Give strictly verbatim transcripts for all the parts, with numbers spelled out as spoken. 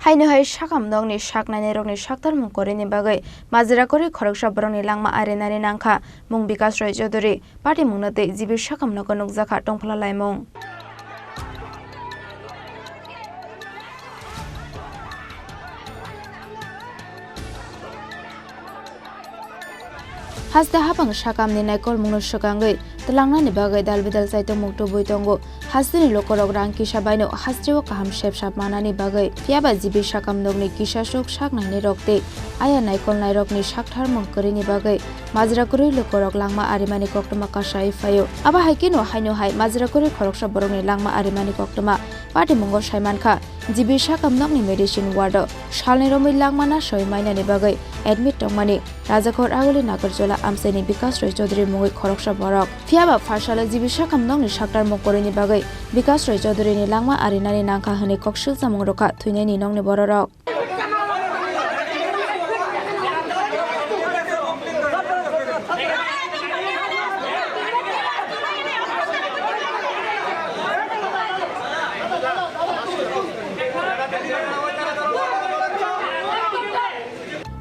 Haino hai sakam nokni sak nainairokni saktarmung korini bagwi majra kwrwi khoroksa borokni langma arinani nangkha mung Bikas Roy Chaudhury. Patimungno tei G B sakam nogo nukjakha tongphla laimung. Haste hapang sakamni naikolmungno swkangwi tlangnani bagwi dalbidal chaitokmung tubui tongo. Hasteni lukurok rang kisa baino hasteo kaham sepsap manani bagwi. Phiyaba G B sakam nokni kisaswk sak nainairok tei aya naikolnairokni saktharmung kwrwini bagwi majra kwrwi lukurok langma arimani koktwma kasai phaio. Abo hai kheno haino hai majra kwrwi khoroksa borokni langma arimani koktwma patimungo saimankha. G B sakam nokni medicine ward o salni romwi langma nasoi mainani bagwi admit tongmani Rajakhor Aguli Nagarjola amchaini Bikas Roy Chaudhury mungwi khoroksa borok. Phiyaba pharsalo G B sakam nokni saktarmung kwrwini bagwi Bikas Roy Chaudhury ni langma arinani nangkha hwnwi koksil chamung rwkha thwinaini nokni bororok.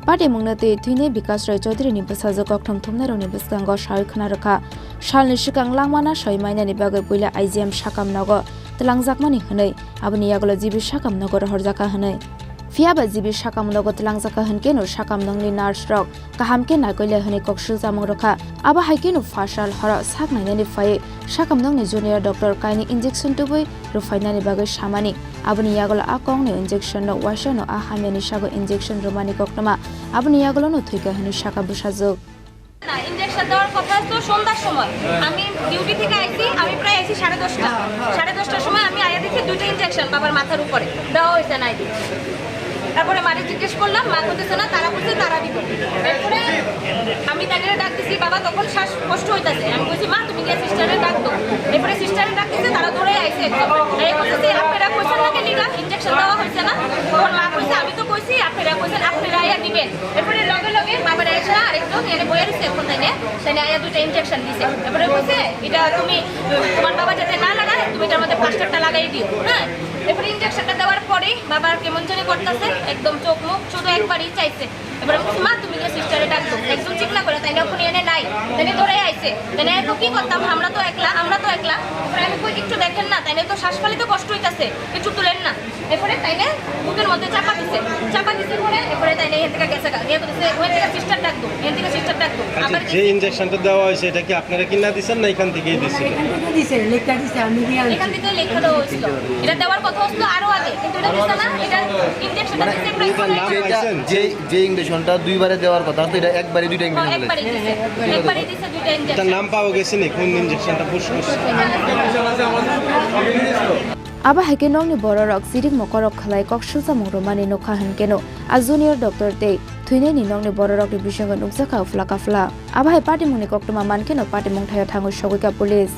Patimungno twi thwinai Bikas Roy Chaudhury ni bwsajwk kokthum thumnairokni bwskango sawi khwna rwkha. Salni swkang langma nasoi mainani bagwi puila I G M sakam nogo twlangjakmani hwnwi, aboni yagulo G B sakam nogo rohorjakha hwnwi. Phiyaba G B sakam nogo twlangjakha hwnkhe no sakam nokni nurse rok kaham khe naikole hwnwi koksil chamung rwkha. Abo hai kheno phasal horo sak nainani phaiwi sakam nokni junior doctor kaini injection tubui rwphainani bagwi samani. Aboni yagulo a kokni injection no waisa no a hamyani sago injection rwmani koktwma. Aboni yagulo no thwikha hwnwi sakha bwsajwk. না, ইনজেকশন দেওয়ার কথা তো সন্ধ্যার সময়। আমি ডিউটি থেকে আইছি, আমি প্রায় আইছি সাড়ে দশটা। সাড়ে দশটার সময় আমি আয়া দেখি দুইটা ইনজেকশন বাবার মাথার উপরে দেওয়া হয়েছে নাই। তারপরে মারে জিজ্ঞেস করলাম, মা কইতেছে না, তারা বলছে তারা দিব। এরপরে আমি তাদের ডাক দিছি, বাবা তখন শ্বাস কষ্ট হইতাছে। আমি কইছি, "মা, তুমি গিয়া সিস্টারে ডাক দাও।" এরপরে সিস্টারে ডাক দিছে, তারা দৌড়ে আইছে একদম। এই বলতেছে, "আপনারা কইছেন না কেন এটা? ইনজেকশন দেওয়া হয়েছে না?" তখন মা কইছে, "আমি তো কইছি, আপনারা কইছেন, আপনারা আয়া দিবেন।" এরপরে লগে লগে বাবার এসে আরেকজন এনে বইয়া দিছে এখন তাইনে, তাইনে আয়া দুইটা ইনজেকশন দিছে। এরপরে কইছে, "এটা তুমি, তোমার বাবা যাতে না লাগায়, তুমি এটার মধ্যে প্লাস্টারটা লাগাই দিও।" হ্যাঁ, এরপরে ইনজেকশনটা দেওয়ার পরেই বাবার কেমন জানি করতেছে, একদম চোখ মুখ শুধু একবারই চাইছে। এবার আমি বলছি, "মা, তুমি গিয়ে সিস্টারে ডাক দাও।" একজন চিৎকার করে, তাই না, ওখানে এনে নাই, তাই না, ধরে আইছে। তাই না, এখন কি করতাম? আমরা তো একলা, আমরা তো একলা। এবার আমি কই, "একটু দেখেন না, তাই না, তো শ্বাস ফালিতে কষ্ট হইতাছে, একটু তুলেন না।" এরপরে তাই না, বুকের মধ্যে চাপা দিছে, চাপা দিছে পরে, এরপরে তাই না, এখান থেকে গেছে গা। গিয়ে বলছে, "ওখান থেকে সিস্টার ডাক দাও, এখান থেকে সিস্টার ডাক দাও।" আচ্ছা, আবার যে গেছে। ইনজেকশনটা দেওয়া হয়েছে, এটা কি আপনারা কিনা দিছেন না এখান থেকেই দিছিল? এখান থেকে দিছে, লেখা দিছে, আমি দিয়ে আনছি। এখান থেকে লেখা দেওয়া হয়েছিল। এটা দেওয়ার কথা হয়েছিল আরো আগে, কিন্তু এটা দিছে না, এটা ইনজেকশনটা মানে দিছে প্রায় এটা নাম ছয় মাস। পাইছেন? যে, যে ইনজেকশনটা দুইবারে দেওয়ার কথা, তো এটা একবারে দুইটা ইনজেকশন হ্যাঁ, দিছে। একবারে দিছে, দুইটা ইনজেকশন। এটা নাম পাওয়া গেছে নি? কোন ইনজেকশনটা পুশ করছে? Abo hai khe nokni bororok chirik mokorok khlai kok silsamung rwmani nukha hwn keno a junior doctor tei thwinaini nokni bororokni bisingo nukjakha uphla kaphla. Abo hai patimungni koktwma man kheno patimung thaio thangwi sogwikha police.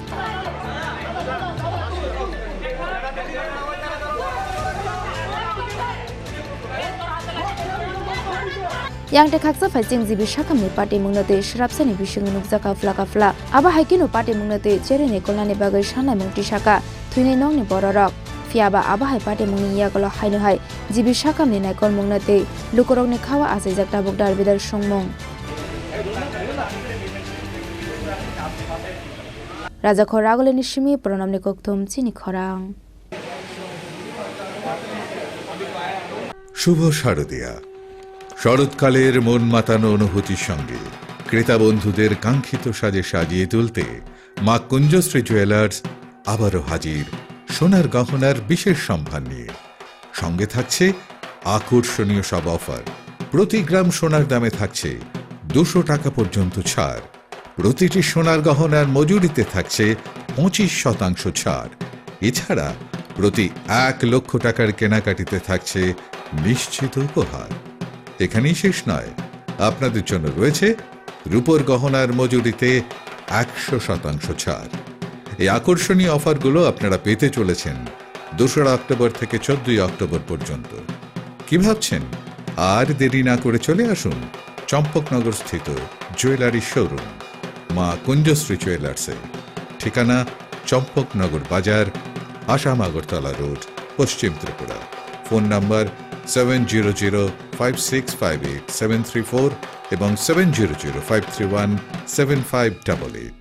Yang tei khaksa phaising G B sakhamni patimungno tei swrapsani bisingo nukjakha phla kaphla. Abo hai kheno patimungno tei cherwi naikolnani bagwi sanaimung tisakha thwinai nokni bororok. Phiyaba abo hai patimungni yagulo haino hai G B sakhamni naikolmungno tei lukurokni khao achaijak tabuk darbidar songmung. Rajakhor Ragolini simi Pranamni kokthum chini khorang. শুভ শারদিয়া। শরৎকালের মন মাতানো অনুভূতির সঙ্গে ক্রেতা বন্ধুদের কাঙ্ক্ষিত সাজে সাজিয়ে তুলতে মা কুঞ্জশ্রী জুয়েলার্স আবারও হাজির সোনার গহনার বিশেষ সম্ভার নিয়ে। সঙ্গে থাকছে আকর্ষণীয় সব অফার। প্রতি গ্রাম সোনার দামে থাকছে দুশো টাকা পর্যন্ত ছাড়। প্রতিটি সোনার গহনার মজুরিতে থাকছে পঁচিশ শতাংশ ছাড়। এছাড়া প্রতি এক লক্ষ টাকার কেনাকাটিতে থাকছে নিশ্চিত উপহার। এখানেই শেষ নয়, আপনাদের জন্য রয়েছে রূপোর গহনার মজুরিতে একশো শতাংশ ছাড়। এই আকর্ষণীয় অফারগুলো আপনারা পেতে চলেছেন দোসরা অক্টোবর থেকে চোদ্দই অক্টোবর পর্যন্ত। কি ভাবছেন? আর দেরি না করে চলে আসুন চম্পকনগর স্থিত জুয়েলারি শোরুম মা কুঞ্জশ্রী জুয়েলার্সে। ঠিকানা চম্পকনগর বাজার, আসাম আগরতলা রোড, পশ্চিম Tripura. Phone number seven zero zero five six five eight seven three four এবং seven zero zero five three one seven five double eight।